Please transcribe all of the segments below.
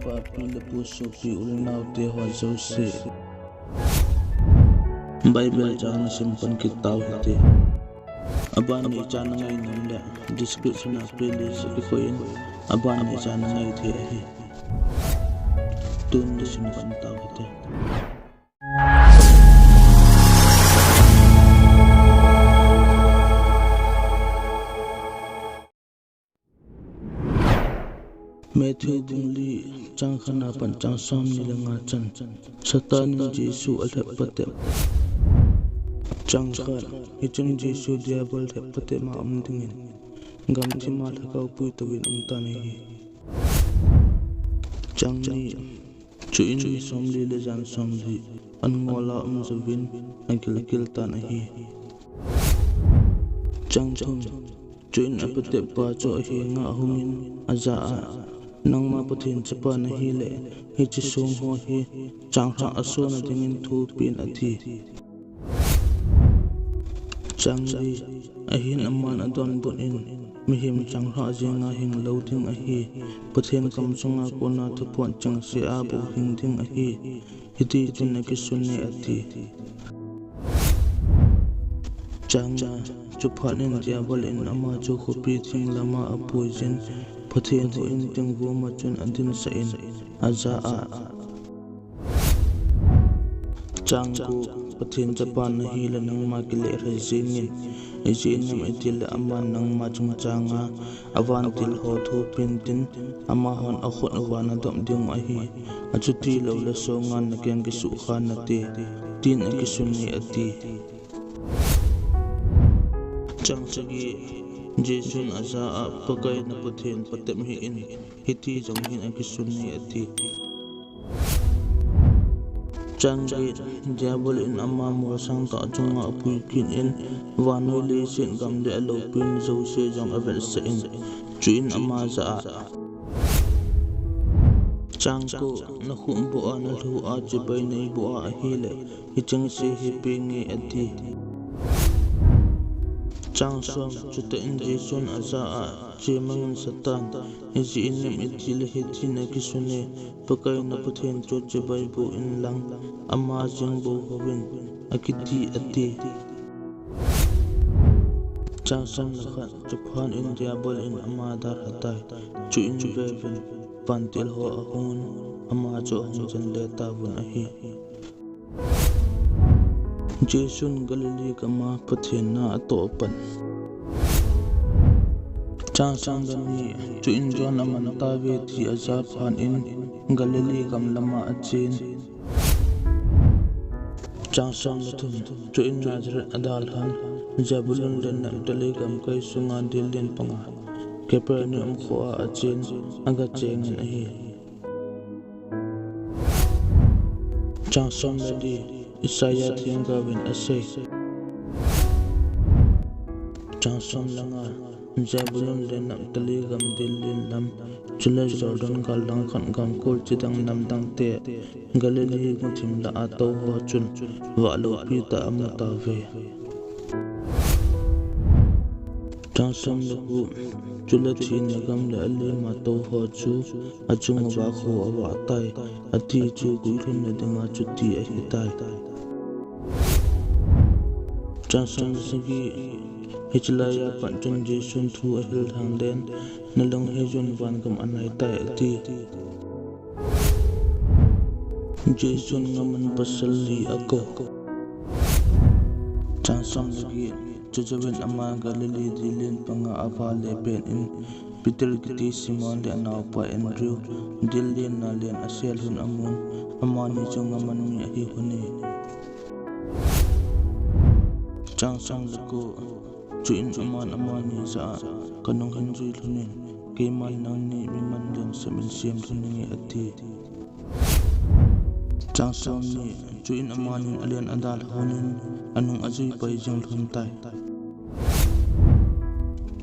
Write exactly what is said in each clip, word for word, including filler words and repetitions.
Papi le pu sopi u le nao te ho jouse, Bible chang na sim pan kit tau hite. Aban ni cha na ngai nom le description a playlist a kikoi in aban ni cha na ngai thei ahi. Tun na sim pan tau hite. Matthew bung li, chang khat na pan chang som ni le nga chan. Satan in Jesu alhep patep. Chang khat, hichun Jesu Diabol lhep patep ma um dingin gamthip ma lhakao pui touvin um tan ahi. Chang ni, chuin ni somli le jan somli an ngol a um jouvin agilkel tan ahi. Chang thum, chuin apateppa chu ahenga ahungin ajah a, nangma Pathen chapa nahi le, hiche song ho hi changlhah asona dingin thupeh in ati. Chang li, ahin aman adonbut in, mihem changlhah jenga hing lou ding ahi, Pathen kamsunga kona thuphon chengse a bou hing ding ahi, hiti chun akisun e ati. Chang nga, chuphat in Diabol in ama chu khopi theng lama apuiyin, Pathen houin ding goma chun adinsah in, ajah a, Chang ko, Pathen chapa nahi le nangma kile lhai jingin, ijeh inem itile aman nangma chungchanga avantil ho thupeh in tin, amahon akhut uva nadop diu ahi, achuti loule songan nakeng kisuhkha nate, tin akisun e ati. Chang sagi, Jesun ajah a, Pakai na Pathen patep hih in, hiti jong hin akisun e ati. Chang get, Diabol in ama molsang tah chunga apui kit in, vannoi leiset gam le aloupina jouse jong avetsah in, chuin ama jah a, Chang ko, nakhut boh a nalhu a chibai neiboh a ahile, hichengse hi peng nge ati. Chang som, chutah in Jesun ajah a, chemangin Satan, ijeh inem itile hitin akisun e, Pakai na Pathen chu chibai boh inlang, ama jeng bou houvin, akiti ati. Chang som le khat, chuphat in Diabol in ama dalha tai, chuin vevin, vantil ho ahungun, ama chu ahung jen le tauvin ahi. Jesun Galilee gama Pathen na atoh pan. Chang som le ni, chuin John aman tauve ti ajah phat in Galilee gam lama achen. Chang som le thum, chuin Nazareth adalhan, Zebulun le Naphtali gamkai sunga dil len panga, Capernaum khoa achen, agachengin ahi. Chang som le li, Isaiah themgaovin asei. Chang som le nga, Zebulun le Naphtali gam dil len lam, chule Jordan gal langkhat gamkol chidang namdang te, Galilee muthim lah a tou ho chun, vah loupi tah amu tauve. Chang som le gup, chule thina gam le alima tou ho chu, achung uva kho avah tai, ati chu guilhunna dinga chuti ahitai. Chang som le sagi, hiche laiya pat chun Jesun thu ahil lhang len, nalung heiyun vangam anai tai ati. Jesun ngaman pasal li akou. Chang som le get, chujouvin ama Galilee dil len panga avale pet in, Peter kiti Simon le anaopa Andrew, dil lenna len asel lhon amun, amani chu ngaman mi ahi lhon e. Chang som le ko, chuin aman amani jah a, kanung hin jui lhon in, keiman nangni mi manlen sem in sem lhon inge ati. Chang som ni, chuin amanin alen adalha lhon in, anung ajui pai jing lhon tai.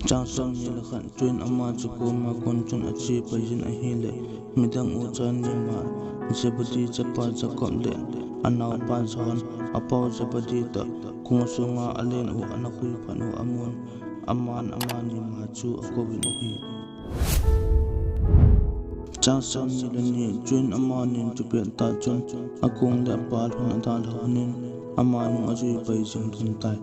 Chang som ni le khat, chuin ama chu koma kon chun ache pai jin ahile, midang ucha ni ma, Zebedee chapa Jacob le anaopa John, apau Zebedee toh, kong sunga alen u ana khui phat u amun, aman amani ma chu akouvin ahi. Chang somni le ni. Chuin amanin chupet tah chun akong le apal hon adalha honin, ama nung ajui pai jing lhon tai.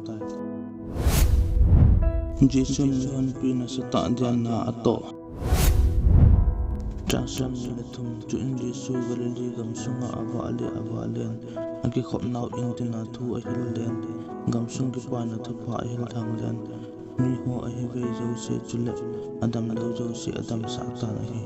Jesun mihonpi nasatah dena atoh. Chang somni le thum. Chuin Jesu Galilee gamsunga avah le avah len, akikhopnau in tina thu ahil len, gamsung kipana thupha ahil thang len, miho ahivei jouse chule adamlou jouse adamsah tan ahi.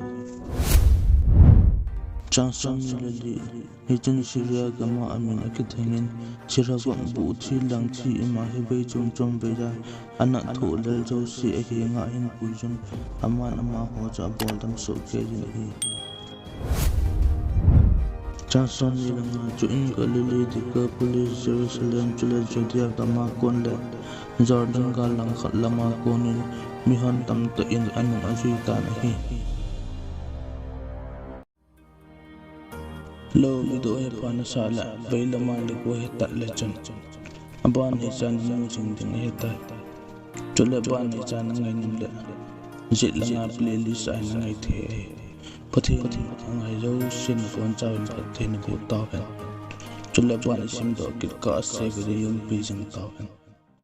Chang somni le li. Hichun Syria gama amin akithengin, Syria gam buh thi lang thi ima hivei chom chom veiya anat thoh lel jouse ahenga ahin puijun, aman amaho chu aboldam sohkeijin ahi. Chang somni le nga. Chuin Galilee, Decapolis, Jerusalem chule Judea gama kon le Jordan gal langkhat lama konin mihon tamtah in anung ajui tan ahi. Lou midoh hepha nasah le veilama le go hetat le chun, aban neichan namu jing ding ahitai. Chule aban neichan nangai nom le, jet langa playlist a hin nangai thei ahi. Pathen angai jousen nabonchauvin phatthei naboh tauhen. Chule aban isimdoh kit kah a save le umpi jing tauhen.